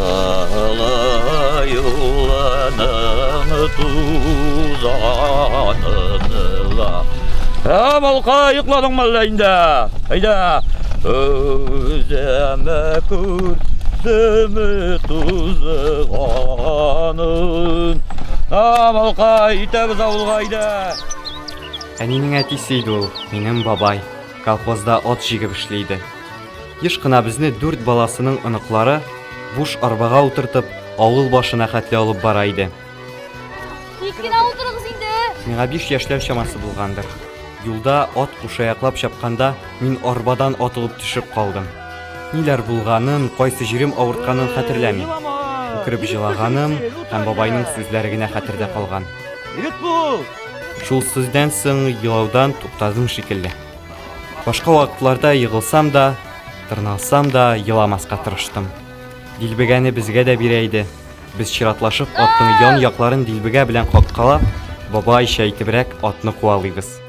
Олы юлының тузанын ла. Ә, малкай, йокладыңмы әллә инде? Әйдә. Үзем күрдем тузганын. Ә, малкай, итәбез авылга, әйдә. Әнинең әтисе иде ул, минем бабай. Колхозда ат җигеп эшли иде. Еш кына безне дүрт баласының оныклары буш арбага утыртып, авыл башына хәтле алып бара иде. Тик кенә утырыгыз инде. Миңа 5 яшьләр чамасы булгандыр. Юлда ат кушаяклап чапканда мин арбадан атылып төшеп калдым. Ниләр булганын, кайсы җирем авыртканын хәтерләмим. Үкереп җылаганым һәм бабайның сүзләре генә хәтердә калган. Егет бул! Шул сүздән соң елаудан туктадым шикелле. Башка вакытларда егылсам да, тырналсам да еламаска тырыштым. Дилбегәне безгә дә бирә иде. Без чиратлашып атның ян якларын дилбегә белән каккалап, бабайча итебрәк атны куалыйбыз.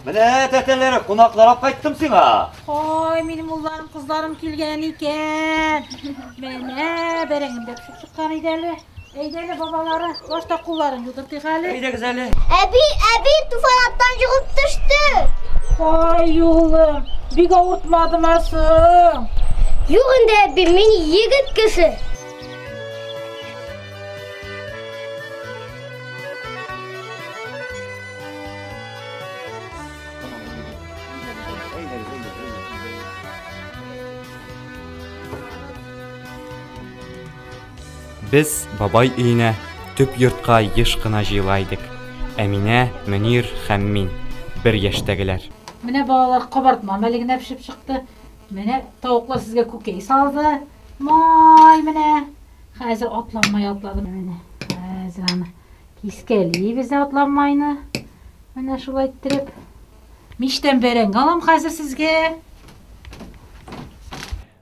Менә тәтәләре, кунаклар алып кайттым сиңа. Ой, минем улларым, кызларым килгән икән. Менә бәрәңгем дә пешеп чыккан иде әле. Әйдә әле, бабалары, башта кулларын юдыртыйк әле. Әйдәгез әле. Әби, әби, Туфан аттан җыгылып төште. Ай, улым, бик авыртмадымы соң? Юк инде, әби, мин егет кеше. Без бабай өенә, төп йортка еш кына җыела идек. Әминә, Мөнир һәм мин, бер яшьтәгеләр. Менә балалар кабартма әле генә пешеп чыкты. Менә тавыклар сезгә күкәй салды. Май менә. Хәзер атланмай атладым. Менә хәзер аны кискәлибез атланмайны. Менә шулай иттереп. Мичтән бәрәңге алам хәзер сезгә.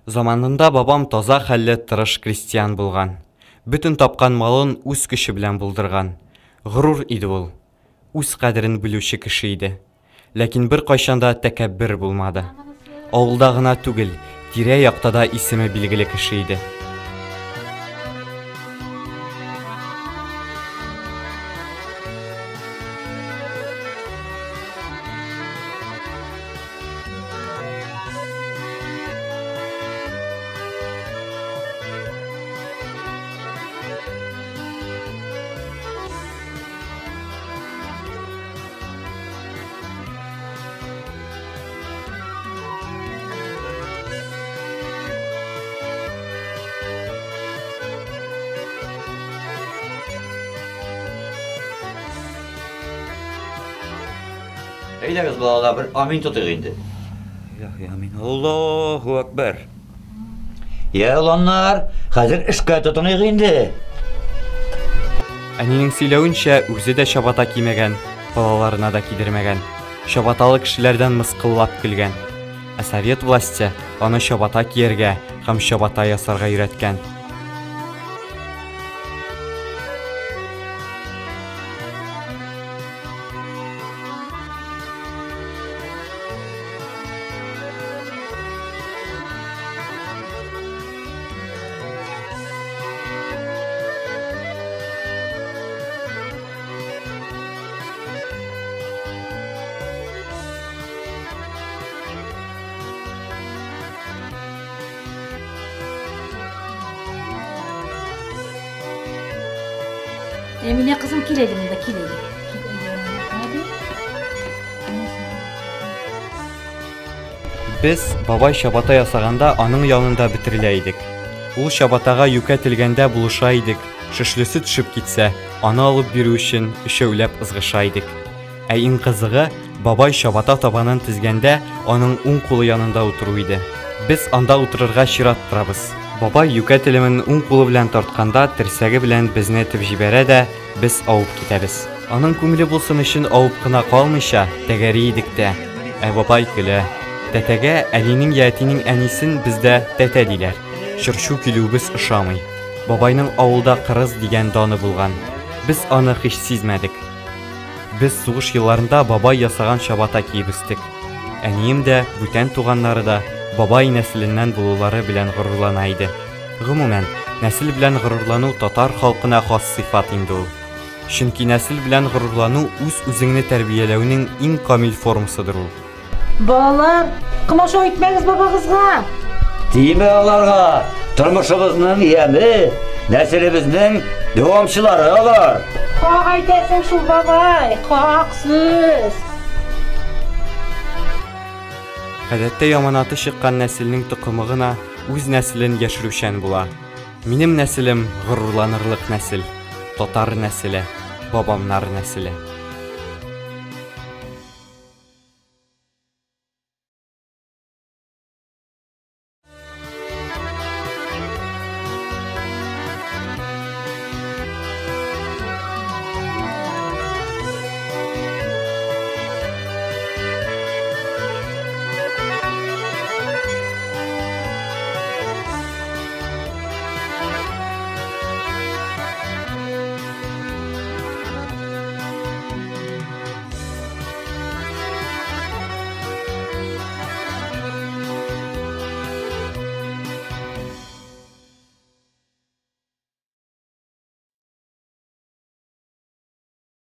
Заманында бабам таза хәлле тырыш крестьян булган. Бөтен тапкан малын үз көче белән булдырган. Горур иде ул. Үз кадерен белүче кеше иде. Ләкин беркайчан да тәкәббер булмады. Авылда гына түгел, тирә-якта да исеме билгеле кеше иде. Әйдәгез, балалар, бер амин тотыйк инде. Илаһи амин. Аллаһу акбар. Я, оланнар, хәзер эшкә тотыныйк инде. Әнинең сөйләвенчә, үзе дә чабата кимәгән, балаларына да кидермәгән. Чабаталы кешеләрдән мыскыллап көлгән. Ә совет власте аны чабата кияргә һәм чабата ясарга өйрәткән. Әминә кызым, кил әле монда, кил әле. Кил әле. Без бабай чабата ясаганда аның янында бөтерелә идек. Ул чабатага юкә телгәндә булыша идек, шөшлесе төшеп китсә, аны алып бирү өчен өчәүләп ызгыша идек. Ә иң кызыгы, бабай чабата табанын тезгәндә аның уң кулы янында утыру иде. Без анда утырырга чират торабыз. Бабай юкә телемен уң кулы белән тартканда терсәге белән безне этеп җибәрә дә, без авып китәбез. Аның күңеле булсын өчен авып кына калмыйча, тәгәри идек тә. Ә бабай көлә. Тәтәгә әнинең я әтинең әнисен бездә тәтә диләр. Чыр-чу килүебез ошамый. Бабайның авылда кырыс дигән даны булган. Без аны һич сизмәдек. Без сугыш елларында бабай ясаган чабата киеп үстек. Әнием дә, бүтән туганнары да бабай нәселеннән булулары белән горурлана иде. Гомумән, нәсел белән горурлану татар халкына хас сыйфат инде ул. Чөнки нәсел белән горурлану үз-үзеңне тәрбияләүнең иң камил формасыдыр ул. Балалар, комачау итмәгез бабагызга. Тимә аларга! Тормышыбызның яме, нәселебезнең дәвамчылары алар. Хак әйтәсең шул, бабай, хак сүз. Гадәттә яманаты чыккан нәселнең токымы гына үз нәселен яшерүчән була. Минем нәселем горурланырлык нәсел, татар нәселе, бабамнар нәселе.